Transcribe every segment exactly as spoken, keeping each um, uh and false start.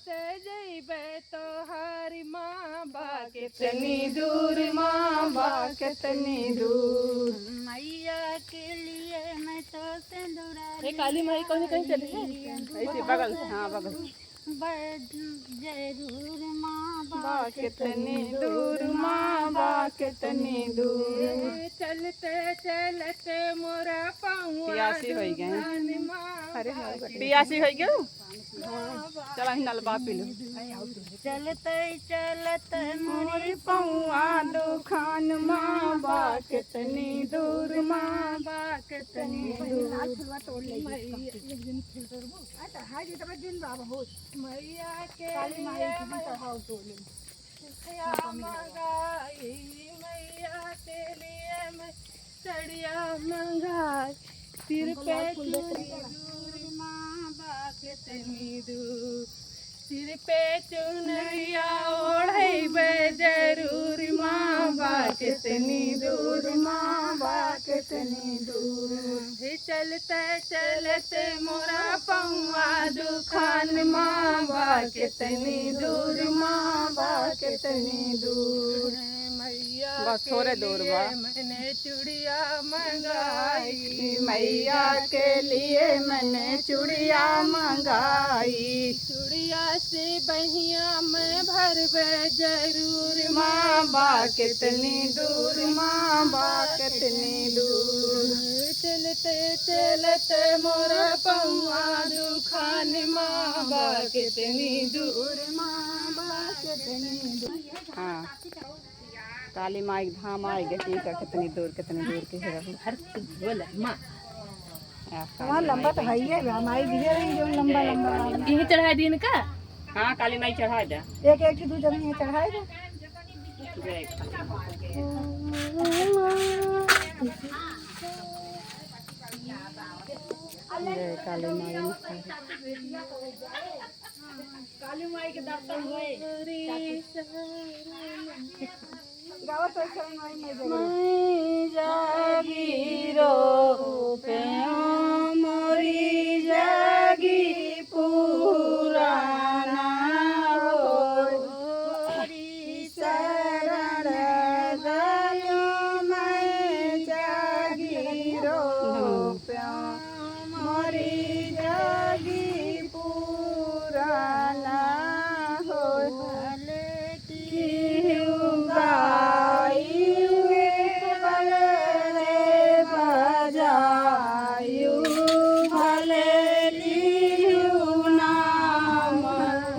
से जइबे तोहारी माँ बा केतनी दूर, माँ बा केतनी दूर। मैया के लिए मैं तो सिंदूरा ए, काली माई कहीं कहीं चली है। ऐसे बगल से, हाँ, बगल से। बा-, जरूर माँ बा बा केतनी दूर, माँ बा केतनी दूर। चलते चलते मोरा पौआ पियासी होई गए। दुखान माँ अरे हाँ, बा पियासी होई गयो। चला ही नलबा पी लो। चलते चलते मोरी पौआ दुखान माँ बा केतनी दूर, माँ बा केतनी दूर। मैया के लिए मैं चढ़ाई मंगाई, मैया के लिए मैं चढ़िया मंगाई, सिर पे चुनरी दूर माँ बा केतनी दूर, सिर पे चुनरिया ओढ़ैबे जरूर माँ बा केतनी दूर, माँ बा केतनी दूर। हे चलते चलते मोरा पौआ दुखान माँ बा केतनी दूर, माँ बा केतनी दूर। मैया बस के थोड़े दूर लिए बा। मैंने चूड़िया मंगाई, मैया के लिए मैंने चूड़िया मंगाई। चूड़िया से बहिया में भरबे जरूर, माँ बा केतनी दूर, माँ बा केतनी दूर। चलते चलते मोरा पौआ दुखान माँ बा केतनी दूर, माँ बा केतनी दूर। हाँ। काली माई के धाम आए गए, ठीक है, कितनी दूर, कितनी दूर के है। हर बोल माँ। आ, वहाँ लंबा तो है ही है, हम आई दिए रही जो लंबा, लंबा, लंबा। यही चढ़ाई दिन का? हाँ, काली माई चढ़ाई दे। एक, एक, दो जन ये चढ़ाई दे। जय काली माई। जय काली माई। काली माई के दर्शन होए। गावत है शरण माई, मैं जरूर। मैं जागी रो प्यो मोरी जागी पुराना हो। शरण गयो मैं जागी रो प्यो मोरी जागी पुराना हो। भले किहू गाई भले बजायु भले किहू नाम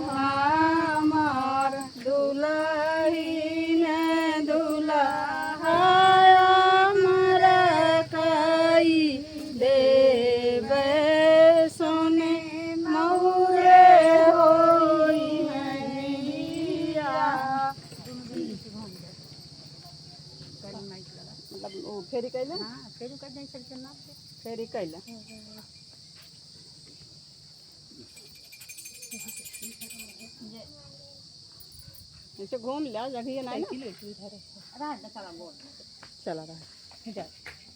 हमार दुलहिन दुलहा अमर कई देबे सोने मौरे होई हनिया। मतलब वो फेरी कैले? हाँ, फेरी कर दे, चल चल ना। फेरी कैले। ऐसे घूम लिया, जगह ये नहीं ना। साइकिल है, तू इधर है। रहा, चला, बोल। चला रहा। जा।